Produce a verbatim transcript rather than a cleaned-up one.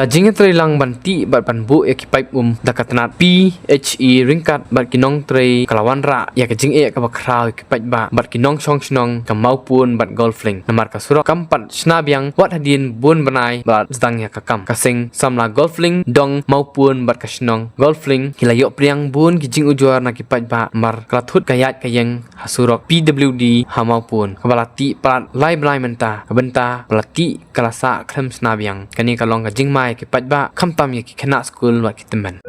La jingïatreilang ban tih bad ban buh ïa ki paip um da ka tnat P H E ryngkat bad ki nongtrei ka la wanrah ïa ka jingeh kaba khraw ïa ki paidbah bad ki nongshong shnong ka Mawpun bad Golfling. Namar ka surok kam pat shna biang wat hadien bun bnai ba la sdang ïa ka kam. Ka seng samla Golfling, dong Mawpun bad ka shnong Golfling ki la ïoh pdiang bun ki jingujor na ki paidbah namar ka la thut ka ïaid ka ïeng ha surok P W D ha Mawpun kaba la tih palat lai bnai mynta, ka bynta ba la tih ka la sah khlem shna biang. Kane ka long ka jingma ïa ki paidbah khamtam ïa ki khynnah skul bad ki tymmen.